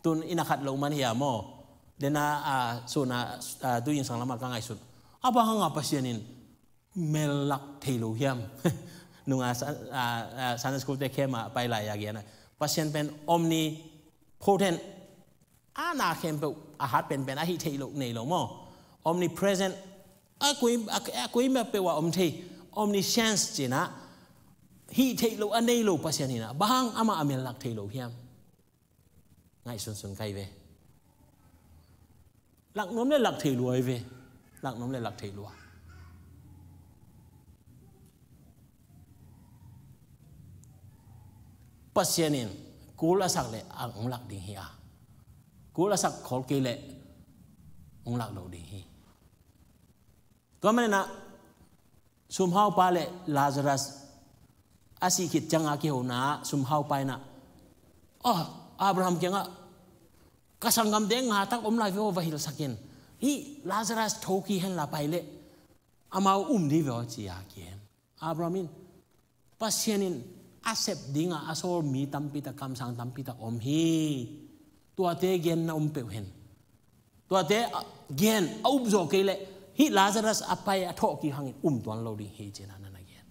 Tun inn a khat lo man hi a maw. Den a, a, sun a, a, duhing sang lam a ka ngaihsut, a bang hang a Pasian in mel lak thei lo hiam? Nung a, a, a, Sunday school te khem a pai lai a gen a, Pasian pen omnipotent, a na khempeuh a hat penpen, a hih theih loh nei lo maw. Omnipresent, a koi, a, a koi mah peuh ah om thei. Omniscience ci-in ah, hih theih loh a nei lo Pasian hi-in ah, bang hang amah a mel lak thei lo hiam? Ngaihsunsun ka hi ve. Lak nuam leh lak thei lua hi ve. Lak nuam leh lak thei lua. Pasian in kul a sak leh a hong lak ding hi a, kul a sak khol kei leh hong lak lo ding hi. Tua manin ah sumhaupa leh Lazarus a sih khit ciang a kihona ah sumhaupa in ah, "Aw, Abraham kiangah ka sanggamte nga tak om lai ve aw, va hilhsak in. Hih Lazarus tho kik hen la, pai leh amau um ding ve aw," ci-a kihen. Abraham in, Pasian in a sep ding a a sawl mi tampi tak, kamsang tampi tak om hi. Tuate genna om peuh hen. Tuate, a, gen a up zaw kei leh hih Lazarus a pai a thawh kik hangin um tuan lo ding hi ci-in ah na na gen.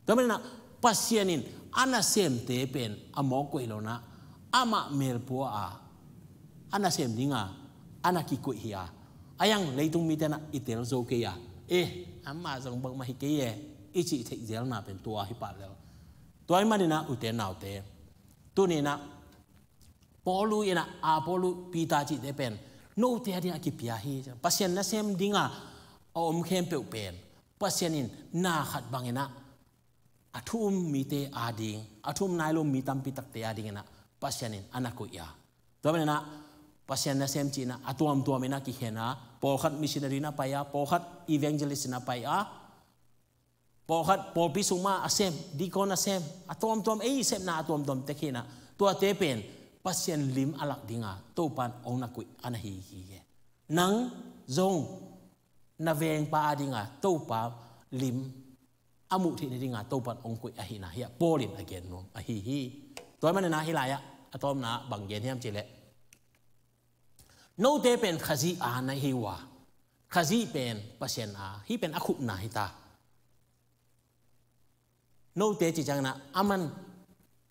Tua manin ah Pasian in a nasemte pen a mawk koih lo-in ah, amah mel pua a, a nasem ding a a na kikoih hi a, a hiang leitung mite in ah i tel zo kei a, "Eh, amah zong bangmah hi kei e," i cih theih zelna pen tua hi pah lel. Tua ahih manin ah ute naute, tuni-in ah Paul in ah, Apollos, Peter cihte pen note a ding a kipia hi. Pasian nasem ding a a om khempeuh pen Pasian in na khat bangin ah a thu um mite a ding, a thu um nai lo mi tampi takte a dingin ah Pasian in a na koih a. Tua manin ah Pasian nasem ci-in ah a tuamtuam in ah kikhen a, pawlkhat missionary na pai a, pawlkhat evangelist na pai a, pawlkhat pawlpi sung mah a sem, deacon a sem, a tuamtuam, ei sepna a tuamtuam tek hi-in ah, tuate pen Pasian lim a lak ding a Topa'n hong na koih a na hi hi e. Nang zong na vengpa a ding a Topa lim a muh theih nading a Topa'n hong koih ahihna hiah Paul in a gen nuam ahi hi. Tua ahih manin ah hih lai-ah a tawpna bang gen hiam cih leh, note pen Khazih a na hi uh a, Khazih pen Pasian a, hih pen a khupna hi ta. Note ci ciangin ah aman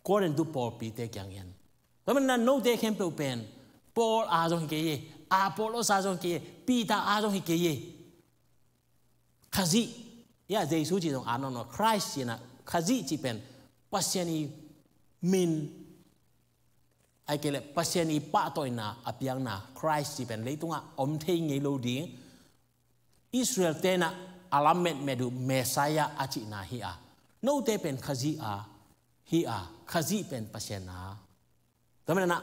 Korinth pawlpite kiang en. Tua manin ah note khempeuh pen Paul a zong hi kei e, Apollos a zong hi kei e, Peter a zong hi kei e. Khazih, ya, Jesu ci zong a nawn lo, Christ ci-in ah Khazih cih pen Pasian i min, ahih kei leh Pasian i pahtawina a piakna, Christ cih pen leitungah om thei ngei lo ding, Israel tenah a lametmet uh Messiah a cihna hi a, note pen Khazih a hi a, Khazih pen Pasian a. Tua manin ah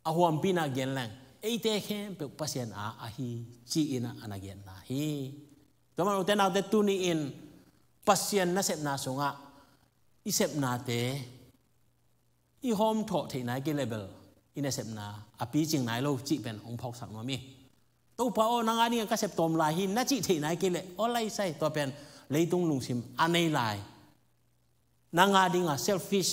a huampina gen leng eite khempeuh Pasian a ahi ci-in ah a na genna hi. Tua manin ute naute, tuni-in Pasian nasepna sungah i sepnate i hawmthawh theih nai kei leh bel i nasepna a picing nai lo cih pen hong phawksak nuam hi. Topa aw, nang a dingin ka sep tawm lai hi na cih theih nai kei leh, aw lai sai, tua pen leitung lungsim a nei lai. Nang a dingin selfish,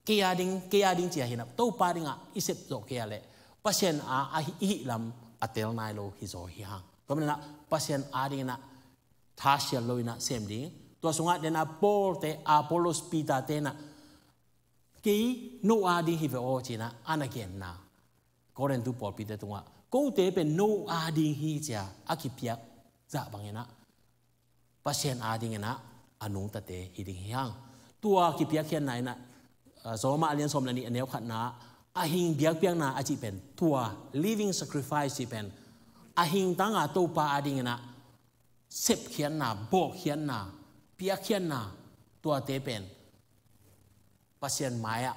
kei a ding, kei a ding ci-a hi napi, Topa dingin i sep zawh kei a leh Pasian a, a hi, i hih lam a tel nai lo hi zaw hi hang. Tua manin ah Pasian a dingin ah thasial lo-in ah sem ding. Tua sungah den ah Paul te, Apollos, Peter tenah kei no a ding hi ve aw ci-in ah a na genna, Korintu pawlpite tungah kote pen no a ding hi ci-a a kipiak zah bangin ah Pasian a dingin ah a nungtate hi ding hi hang. Tua kipiakkhiatna in ah, ah, Roma a lian sawm le nih a neu khatna ah a hing biakpiakna a cih pen, tua living sacrifice cih pen a hing tanga Topa a dingin ah sepkhiatna, bawhkhiatna, piakkhiatna, tuate pen Pasian mai-ah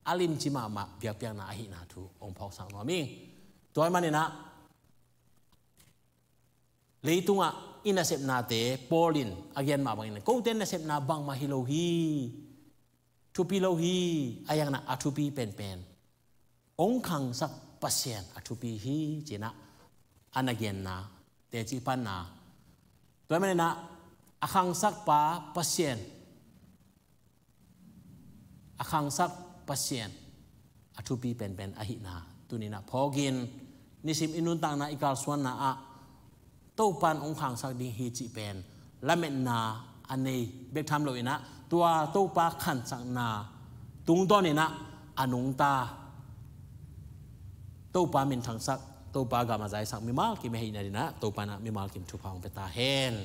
a limci mahmah biakpiakna ahihna thu hong phawksak nuam hi. Tua ahih manin ah leitungah i nasepnate Paul in a gen mah bangin, kote nasepna bangmah hi lo hi, thupi lo hi, a hiangin ah a thupi penpen hong khangsak Pasian a thupi hi ci-in ah a na genna teci panna. Tua ahih manin ah a khangsakpa Pasian, a khangsak Pasian a thupi penpen ahihna tuni-in ah phawkin, nisim i nuntakna, i kalsuanna ah Topa in hong khangsak ding hi cih pen lametna a nei bek tham lo-in ah, tua Topa khansakna tungtawnin ah a nungta, Topa minthangsak, Topa gam a zaisak mimal kim i hihna dingin ah Topa in ah mimal kim thupha hong pia ta hen.